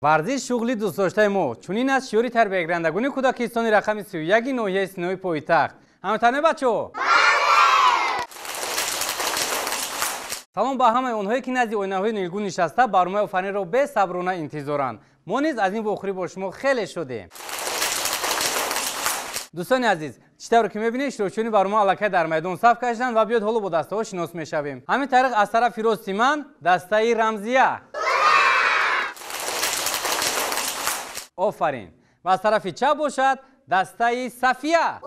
Варзиш шуғли дӯстдоштаи мо. Чунин аст шиёри тарбиягирандагони кӯдакистони рақами 31 ноҳияи Синои пойтахт. Ҳамтане бачаҳо? Салом ба ҳамаи онҳое ки назди оинаҳои нилгун нишаста барномаи офаринро бесаброна интизоранд. Мо низ аз ин вохӯрӣ бо шумо хеле шодем. Дӯстони азиз, чӣ тавр ки мебинед, иштирокчиёни барнома аллакай дар майдон саф кашиданд ва биёд ҳоло бо дастаҳо шинос мешавем. Ҳамин тариқ аз тарафи рости ман дастаи Рамзия. Офарин. Ва аз тарафи чап бошад дастаи Сафия.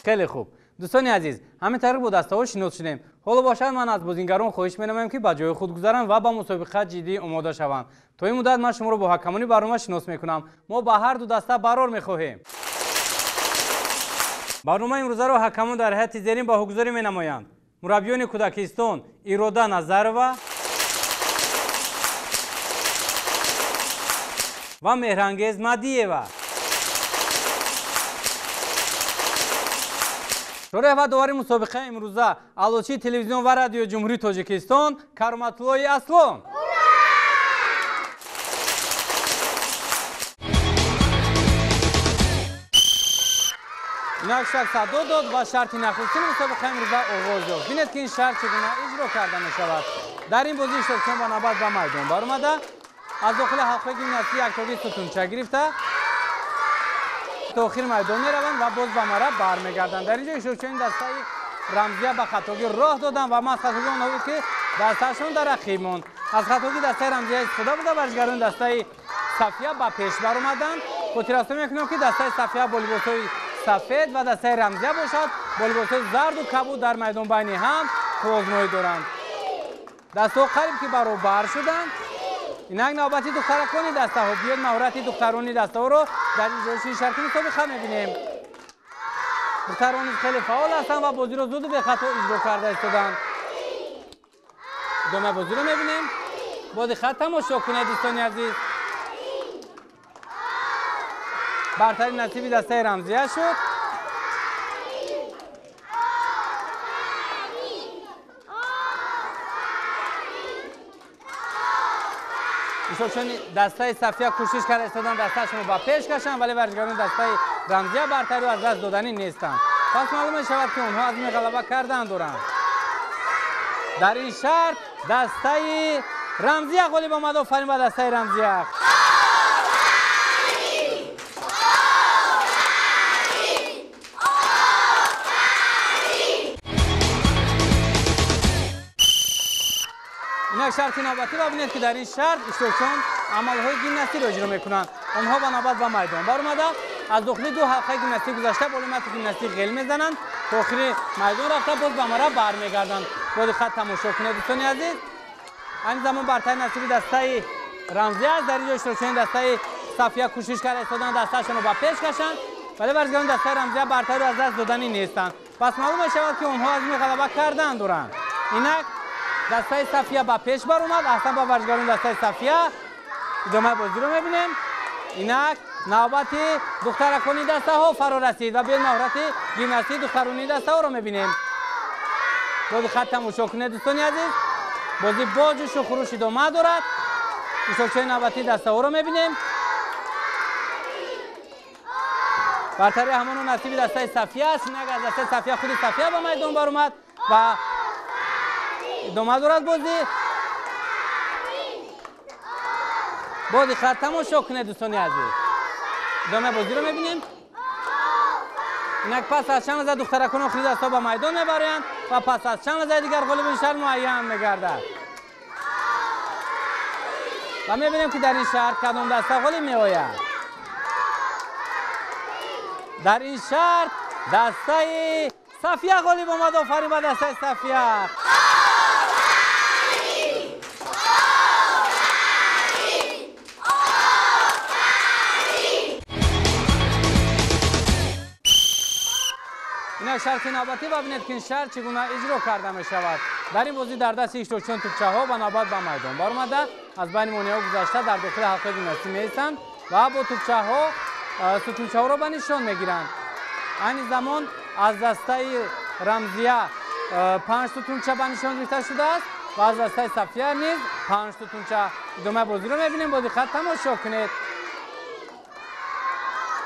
Хеле хуб. Дӯстони азиз, ҳамин тариқ бо дастаҳо шинос шудем. Ҳоло бошад ман аз бозингарон хоҳиш менамоям ки ба ҷои худ гузаранд ва ба мусобиқа ҷиддӣ омода шаванд. То ин муддат ман шуморо бо ҳакамони барнома шинос мекунам. Мо ба ҳар ду даста барор мехоҳем. Барномаи имрӯзаро ҳакамон дар ҳайати зерин баҳогузорӣ менамоянд. Мураббиёни кӯдакистон Ирода Назарова ва Меҳрангез Мадиева. Шореҳ ва довари мусобиқаи имрӯза аълочии телевизион ва радиои Ҷумҳурии Тоҷикистон Кароматуллои Аслон. Инак шак садо дод ва шарти нахустини мусобиқаи имрӯза оғоз ёфт. Бинед ки ин шарт чӣ гуна иҷро карда мешавад. Дар ин бозӣ иштирокчиён ба навбат ба майдон баромада, аз дохили ҳалқаи гимнастӣ яктогӣ сутунча гирифта то охири майдон мераванд ва боз ба мара бармегарданд. Дар ин ҷо иштирокчиёни дастаи Рамзия ба хатогӣ роҳ доданд ва ман аз хатогии онҳо буд ки дастаашон дар рақиб монд. Аз хатогии дастаи Рамзия истифода буда варзишгарони дастаи Сафия ба пеш баромаданд. Хотиррасонӣ мекунам ки дастаи Сафия бо либосҳои сафед ва дастаи Рамзия бошад бо либосҳои зарду кабуд дар майдон байни ҳам қувозмоӣ доранд. Дастҳо қариб ки баробар шуданд. Инак навбати духтаракони дастаҳо. Биёд маҳорати духтарони дастаҳоро дар иҷроиши шарти мусобиқа мебинем. Духтарон низ хеле фаъол ҳастанд ва бозиро зуду бехато иҷро карда истоданд. Идомаи бозиро мебинем. Бо диққат тамошо кунед дӯстони азиз. Бартари насиби дастаи Рамзия шуд. Иштирокчиёни дастаи Сафия кӯшиш карда истоданд дастаашонро ба пеш кашанд, вале варзишгарони дастаи Рамзия бартариро аз даст доданӣ нестанд. Пас маълум мешавад ки онҳо азми ғалаба кардан доранд. Дар ин шарт дастаи Рамзия ғолиб омад. Офарин ба дастаи Рамзия. Инак шарти навбатӣ ва бинед ки дар ин шарт иштирокчиён амалҳои гимнастиро иҷро мекунанд. Онҳо ба навбат ба майдон баромада аз дохили ду ҳалқаи гимнастӣ гузашта болои мати гимнастӣ ғел мезананд, то охири майдон рафта боз ба мара бармегарданд. Бо диққат тамошо кунед дӯстони азиз. Айни замон бартари насиби дастаи Рамзия аст. Дар ин ҷо иштирокчиёни дастаи Сафия кӯшиш карда истоданд дастаашонро ба пеш кашанд, вале варзишгарони дастаи Рамзия бартариро аз даст доданӣ нестанд. Пас маълум мешавад ки онҳо азми ғалаба кардан доранд. Инак дастаи Сафия ба пеш баромад. Аҳсан ба варзишгарони дастаи Сафия. Идомаи бозиро мебинем. Инак навбати духтаракони дастаҳо фаро расид ва биёд маҳорати гимнастии духтарони дастаҳоро мебинем. Бо диққат тамошо кунед дӯстони азиз. Бозӣ бо ҷӯшу хуруш идома дорад. Иштирокчиёни навбатии дастаҳоро мебинем. Бартари ҳамоно насиби дастаи Сафия аст. Инак аз дастаи Сафия худи Сафия ба майдон баромад ва идома дорад бозӣ. Бо диққат тамошо кунед дӯстони азиз. Идомаи бозиро мебинем. Инак пас аз чанд лаҳза духтаракон охири дастҳо ба майдон мебароянд ва пас аз чанд лаҳзаи дигар ғолиби ин шарт муайян мегардад. Ва мебинем ки дар ин шарт кадом даста ғолиб меояд. Дар ин шарт дастаи Сафия ғолиб омад. Офарин ба дастаи Сафия. Инак шарти навбатӣ ва бинед ки ин шарт чӣ гуна иҷро карда мешавад. Дар ин бозӣ дар дасти иштирокчиён тӯпчаҳо ба навбат ба майдон баромада аз байни монеаҳо гузашта дар дохили ҳалқаи гимнастӣ меистанд ва бо тӯпчаҳо сутунчаҳоро ба нишон мегиранд. Айни замон аз дастаи Рамзия 5 сутунча ба нишон гирифта шудааст. ва аз дастаи Сафия низ 5 сутунча. Идомаи бозиро мебинем, бо диққат тамошо кунед.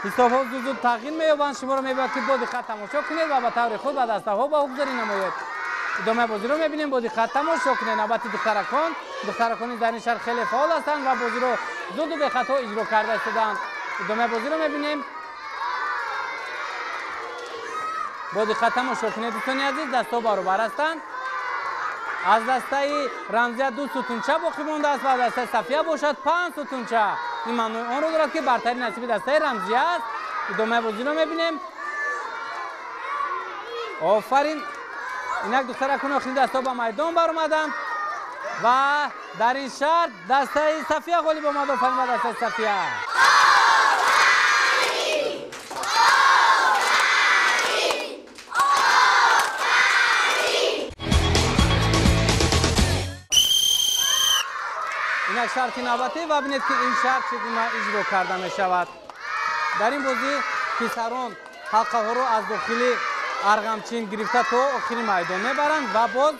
Ҳисобҳо зуд зуд тағйир меёбанд. Шуморо мебояд ки бо диққат тамошо кунед ва ба таври худ ба дастаҳо баҳогузорӣ намоед. Идомаи бозиро мебинем, бо диққат тамошо кунед. Навбати духтаракон. Духтаракон низ дар ин шаҳр хеле фаъол ҳастанд ва бозиро зуду бехато иҷро карда истоданд. Идомаи бозиро мебинем, бо диққат тамошо кунед дӯстони азиз. Дастҳо баробар ҳастанд. Аз дастаи Рамзия 2 сутунча боқӣ мондааст ва дастаи Сафия бошад 5 сутунча. Ин маънои онро дорад ки бартарӣ насиби дастаи Рамзия аст. Идомаи бозиро мебинем. Офарин, инак духтаракони охири дастҳо ба майдон баромаданд ва дар ин шарт дастаи Сафия ғолиб омад. Офарин ба дастаи Сафия. Инак шарти навбатӣ ва бинед ки ин шарт чӣ гуна иҷро карда мешавад. Дар ин бозӣ писарон ҳалқаҳоро аз дохили арғамчин гирифта то охири майдон мебаранд ва боз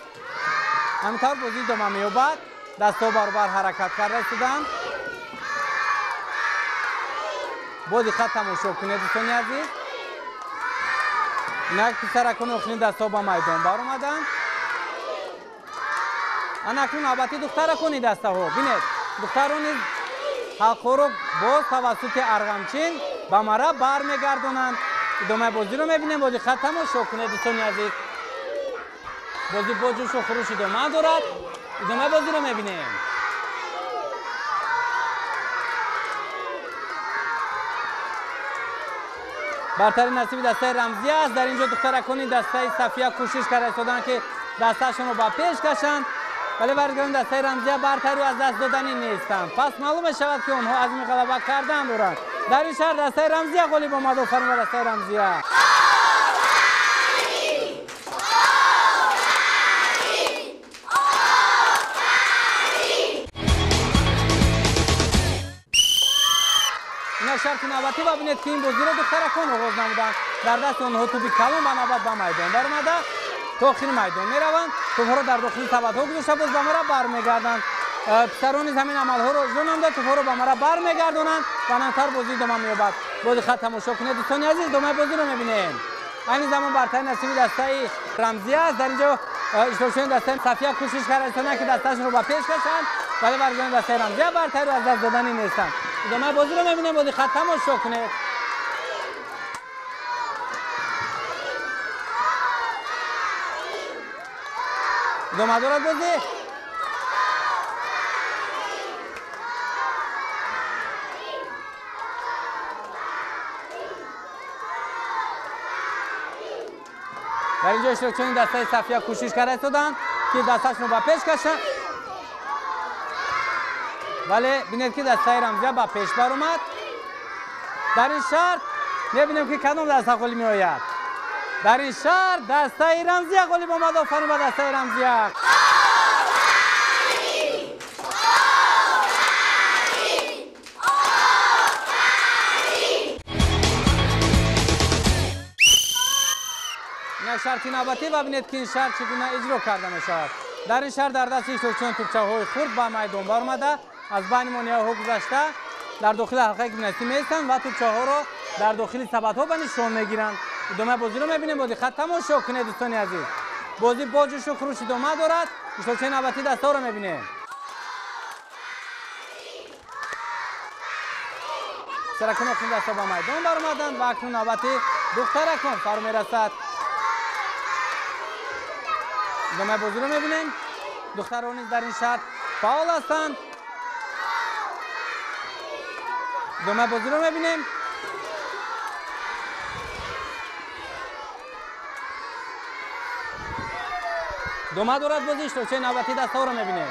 ҳамин тавр бозӣ идома меёбад. Дастҳо баробар ҳаракат карда истоданд. Бо диққат тамошо кунед дӯстони азиз. Инак писаракони охирини дастҳо ба майдон баромаданд. Ана акнун навбати духтаракони дастаҳо. Бинед, духтарон низ ҳалқаҳоро боз тавассути арғамчин ба мара бармегардонанд. Идомаи бозиро мебинем, бо диққат тамошо кунед дӯстони азиз. Бозӣ бо ҷӯшу хуруш идома дорад. Идомаи бозиро мебинем. Бартари насиби дастаи Рамзия аст. Дар ин ҷо духтаракони дастаи Сафия кӯшиш карда истоданд ки дастаашонро ба пеш кашанд, вале варзишгарони дастаи Рамзия бартариро аз даст доданӣ нестанд. Пас маълум мешавад ки онҳо азми ғалаба кардан доранд. Дар ин шаҳр дастаи Рамзия ғолиб омад. Офарин ба дастаи Рамзия. Инак шарти навбатӣ ва бинед ки ин бозиро духтаракон оғоз намуданд. Дар дасти онҳо тӯби калон ба навбат ба майдон баромада то охири майдон мераванд. Тӯбҳоро дар дохили сабадҳо гузошта боз ба мара бармегарданд. Писарон низ ҳамин амалҳоро иҷро намуда тӯбҳоро ба мара бармегардонанд ва намтар бозӣ идома меёбад. Бо диққат тамошо кунед дӯстони азиз. Идомаи бозиро мебинем. Айни замон бартари насиби дастаи Рамзия аст. Дар ин ҷо иштирокчиёни дастаи Сафия кӯшиш карда истоданд ки дастаашонро ба пеш кашанд, вале варзишгарони дастаи Рамзия бартариро аз даст доданӣ нестанд. Идомаи бозиро мебинем, бо диққат тамошо кунед. Идома дорад бозӣ. Дар ин ҷо иштирокчиёни дастаи Сафия кӯшиш карда истоданд ки дастаашонро ба пеш кашанд, вале бинед ки дастаи Рамзия ба пеш баромад. Дар ин шарт мебинем ки кадом даста ғолиб меояд. Дар ин шаҳр дастаи Рамзия ғолиб омад. Офарин ба дастаи Рамзия. Инак шарти навбатӣ ва бинед ки ин шарт чӣ гуна иҷро карда мешавад. Дар ин шаҳр дар дасти иштирокчиён тӯбчаҳои хурд ба майдон баромада аз байни монеаҳо гузашта дар дохили ҳалқаи гимнастӣ меистанд ва тӯбчаҳоро дар дохили сабадҳо ба нишон мегиранд. Идомаи бозиро мебинем, бо диққат тамошо кунед дӯстони азиз. Бозӣ бо ҷӯшу хуруш идома дорад. Иштирокчиёни навбатии дастаҳоро мебинем. Писаракони охири дастаҳо ба майдон баромаданд ва акнун навбати духтаракон фаро мерасад. Идомаи бозиро мебинем. Духтарон низ дар ин шарт фаъол ҳастанд. Идомаи бозиро мебинем. Идома дорад бозӣ. Иштирокчиёни навбатии дастаҳоро мебинем.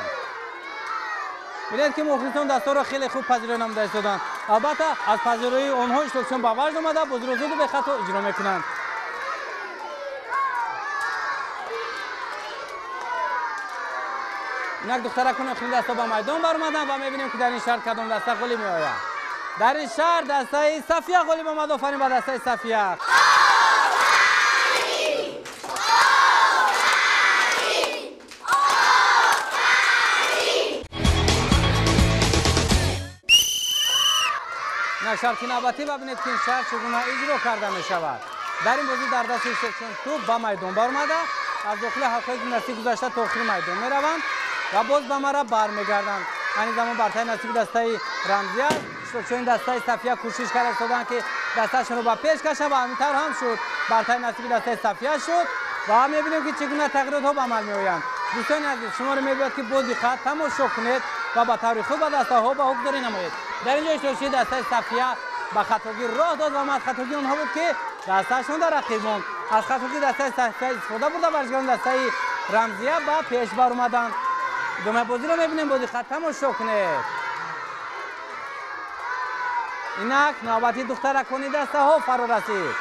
Бинед ки мухлисон дастаҳоро хеле хуб пазироӣ намуда истоданд. Албатта аз пазироии онҳо иштирокчиён ба ваҷд омада бозиро зуду бехато иҷро мекунанд. Инак духтаракони охири дастаҳо ба майдон баромаданд ва мебинем ки дар ин шаҳр кадом даста ғолиб меояд. Дар ин шаҳр дастаи Сафия ғолиб омад. Офарин ба дастаи Сафия. Инак шарти навбатӣ ва бинед, ки ин шарт чӣ гуна иҷро карда мешавад. Дар ин бозӣ дар дасти иштирокчиён тӯб ба майдон баромада, аз дохили ҳалқаи гимнастик гузашта то охири майдон мераванд ва боз ба мара бармегарданд. Айни замон бартари насиби дастаи Рамзия. Иштирокчиёни дастаи Сафия кӯшиш карда истоданд, ки дастаашонро ба пеш кашанд ва ҳамин тавр ҳам шуд. Бартари насиби дастаи Сафия шуд ва мебинем, ки чӣ гуна тағйиротҳо ба амал меоянд. Дӯстони азиз, шуморо мебояд, ки бо диққат тамошо кунед ва ба таври хуб ба дастаҳо баҳогузорӣ намоед. Дар ин ҷо иштирокчии дастаи Сафия ба хатогӣ роҳ дод ва аз хатогии онҳо буд, ки дастаашон дар рақиб монд. Аз хатогии дастаи Сафия истифода бурда, варзишгарони дастаи Рамзия ба пеш баромаданд. Идомаи бозиро мебинем, бо диққат тамошо кунед. Инак навбати духтаракони дастаҳо фаро расид.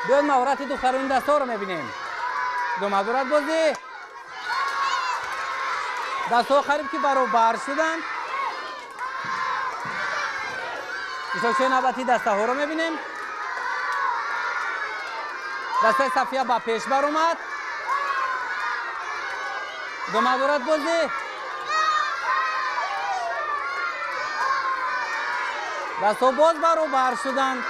Биёед, маҳорати духтарони дастаҳоро мебинем. Идома дорад бозӣ. Дастаҳо қариб ки баробар шуданд. Иштирокчиёни навбатии дастаҳоро мебинем. Дастаи Сафия ба пеш баромад. Идома дорад бозӣ. Дастҳо боз баробар шуданд.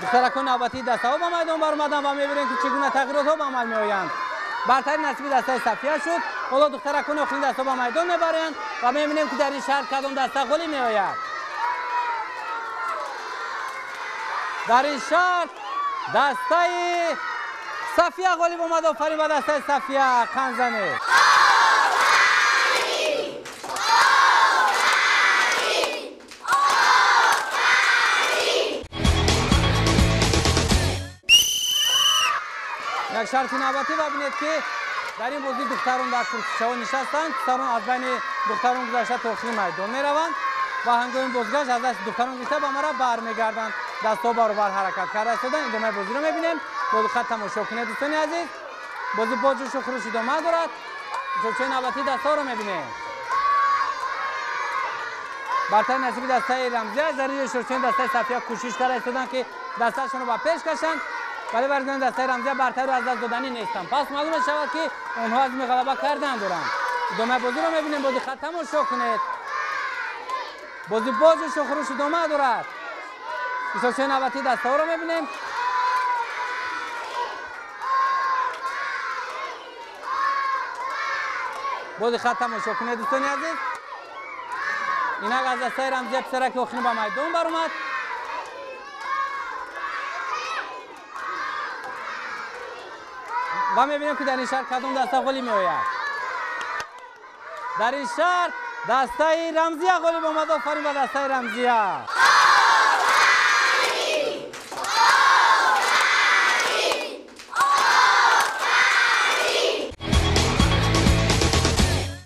Духтаракони навбатии дастаҳо ба майдон баромаданд ва мебинем, ки чӣ гуна тағйиротҳо ба амал меоянд. Бартари насиби дастаи Сафия шуд. Ҳоло духтаракони охирини дастаҳо ба майдон мебаранд ва мебинем, ки дар ин шарт кадом даста ғолиб меояд. Дар ин шарт дастаи Сафия ғолиб омад. Офарин ба дастаи Сафия, қанзанед. Як шарти навбатӣ ва бинед, ки дар ин бозӣ духтарон дар курсичаҳо нишастанд, писарон аз байни духтарон гузашта то охири майдон мераванд ва ҳангоми бозгашт аз дасти духтарон гирифта ба мара бармегарданд. Дастҳо баробар ҳаракат карда истоданд. Идомаи бозиро мебинем, бо диққат тамошо кунед, дӯстони азиз. Бозӣ бо ҷӯшу хуруш идома дорад. Иштирокчиёни навбатии дастаҳоро мебинем. Бартари насиби дастаи Рамзия. Дар ин ҷо иштирокчиёни дастаи Сафия кӯшиш карда истоданд, ки дастаашонро ба пеш кашанд, вале варзишгарони дастаи Рамзия бартариро аз даст доданӣ нестанд. Пас маълум мешавад, ки онҳо азми ғалаба кардан доранд. Идомаи бозиро мебинем, бо диққат тамошо кунед. Бозӣ бо ҷӯшу хуруш идома дорад. Иштирокчиёни навбатии дастаҳоро мебинем. Бо диққат тамошо кунед, дӯстони азиз. Инак аз дастаи Рамзия писараки охирин ба майдон баромад ва мебинем, ки дар ин шарт кадом даста ғолиб меояд. Дар ин шарт дастаи Рамзия ғолиб омад. Офарин ба дастаи Рамзия.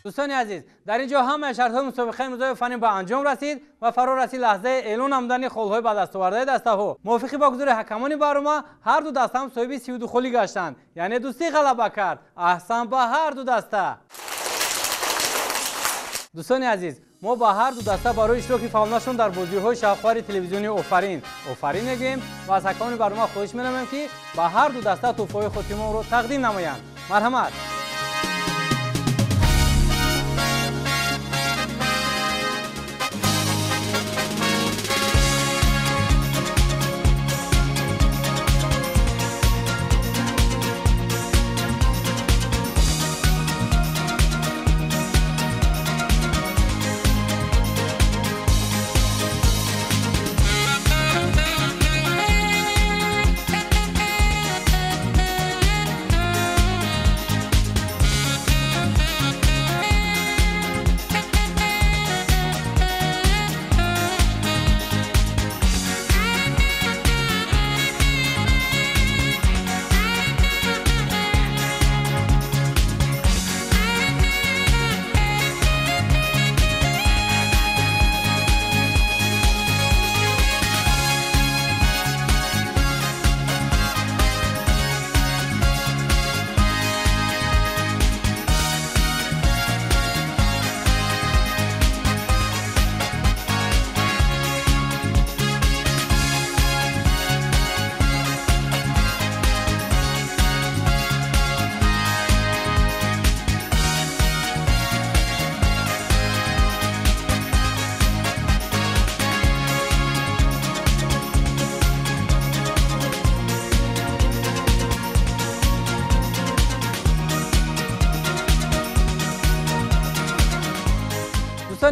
Дӯстони азиз, дар ин ҷо ҳамаи шартҳои мусобиқаи имрӯзаи фанӣ ба анҷом расид ва фаро расид лаҳзаи эълон намудани холҳои ба дастовардаи дастаҳо. Мувофиқи ба гузори ҳакамони барнома, ҳар ду даста ҳам соҳиби 32 холӣ гаштанд, яъне дӯстӣ ғалаба кард. Аҳсан ба ҳар ду даста. Дӯстони азиз, мо ба ҳар ду даста барои иштироки фаъолнашон дар бозиҳои шавқовари телевизионии Офарин офарин мегӯем ва аз ҳакамони барнома хоҳиш менамоем, ки ба ҳар ду даста тӯҳфаҳои хотимонро тақдим намоянд. Марҳамат.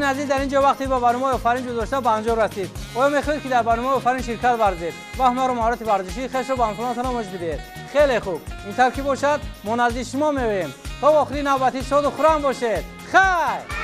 Тамошобинони азиз, дар ин ҷо вақте ба барномаи Офарин ҷудошта ба анҷом расид. Оё мехоҳед, ки дар барномаи Офарин ширкат варзед ва ҳунару маҳорати варзишии хешро ба ҳамсолонатон намоиш бидиҳед? Хеле хуб, ин тавр ки бошад, мо назди шумо меоем. То охири навбатӣ шоду хуррам бошед. Хайр.